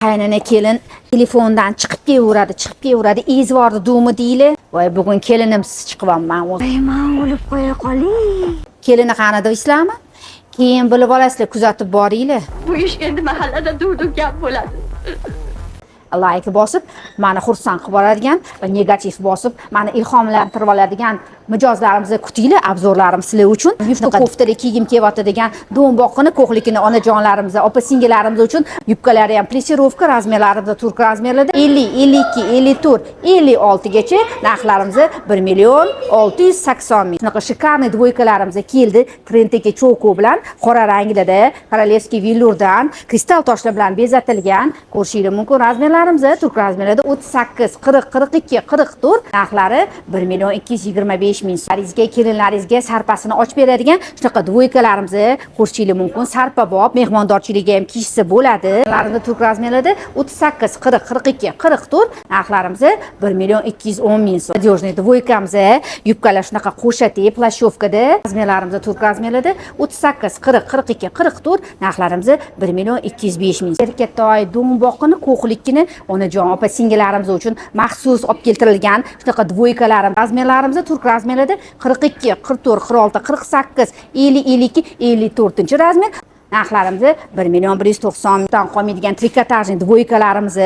Qaynona kelin telefondan chiqib kelaveradi, chiqib kelaveradi. Izvorni dumi deyli. Voy, bugun kelinimsiz chiqyapman o'zi. Voy, man o'lib qo'ya qoling. Kelini qani deysizlarmi? Keyin bilib olasizlar, kuzatib boringlar. Bu ish endi mahallada duv-duv gap bo'ladi. Layk bosib, mani xursand qilib oladigan va negativ bosib, mani ilhomlantirib oladigan mijozlarimizni kutinglar, обзор larim sizlar uchun. Yupka koftali kiygim kelyapti degan do'mboqini, ko'hlikini onajonlarimiz, opa singillarimiz uchun yubkalari ham плиссировка, размер larimiz turk размер larda 50, 52, 54, 56 gacha, narxlarimiz 1 million 680 ming. Shunaqa шикарный двойка larimiz keldi. Trenddagi cho'ko bilan qora ranglarda, королевский велюр dan, kristal toshlar bilan bezatilgan. Ko'rishingiz mumkin, размер larimiz turk размер larda 38, 40, 42, 44, narxlari 1 million 225 ming so'm. Laringizga, kelinlaringizga sarpasini ochib beradigan shunaqa двойка larimizni ko'rishingiz mumkin. Sarpa bob, mehmondorchilikka ham kiyishsa bo'ladi. Larimiz turk размер larda 38, 40, 42, 44, narxlarimiz 1 million 210 ming so'm. Надежный двойка miz, yubkalar shunaqa qo'shati, плащёвка da, размер larimiz turk размер larda 38, 40, 42, 44, narxlarimiz 1 million 205 ming. Erkatoy do'mboqini, ko'hlikini onajon, opa singillarimiz uchun maxsus olib keltirilgan shunaqa двойка larim, размер larimiz turk размер larda 42, 44, 46, 48, 50, 52, 54 размер, narxlarimiz 1 million 190 dan qolmaydigan трикотажный двойка larimiz,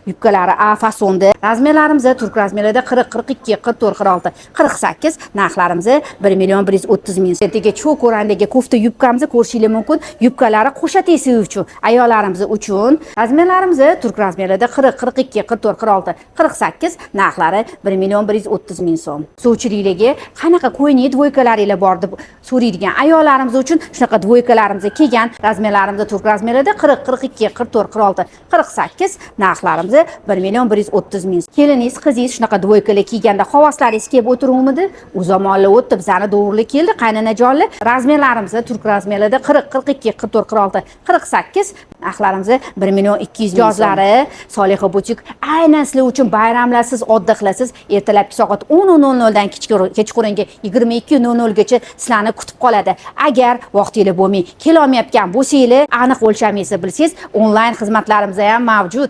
yubkalari A fasonda, размер larimiz turk размер larda 40, 42, 44, 46, 48, narxlarimiz 1 million 130 ming. Ertaga cho'k o'randagi kofta yubkamizni ko'rishingiz mumkin. Yubkalari qo'sha uchun, ayollarimiz uchun, размер larimiz turk размер larda 40, 42, 44, 46, 48, narxlari 1 million 130 ming so'm. Sovchiliklarga qanaqa ko'ynek двойка laringlar bor deb so'raydigan ayollarimiz uchun shunaqa двойка larimiz kelgan. Размер larimiz turk размер larda 40, 42, 44, 46, 48, narxlarimiz 1 million 130 ming. Keliningiz, qizingiz shunaqa двойка lar kiyganda havoslaringiz kelib o'tiruvmidi? U zamonlar o'tdi, bizani davrlar keldi, qaynanajonlar. Размер larimiz turk размер larda 40, 42, 44, 46, 48, narxlarimiz 1 million 200 ming. Mijozlari Soliha Butik aynan sizlar uchun bayramlarsiz, отдых larsiz ertalabki soat 10:00 dan kechqurungi 22:00 gacha sizlarni kutib qoladi. Agar vaqtinglar bo'lmay kelolmayotgan bo'lsanglar, aniq o'lchamingizni bilsangiz, onlayn xizmatlarimiz ham mavjud.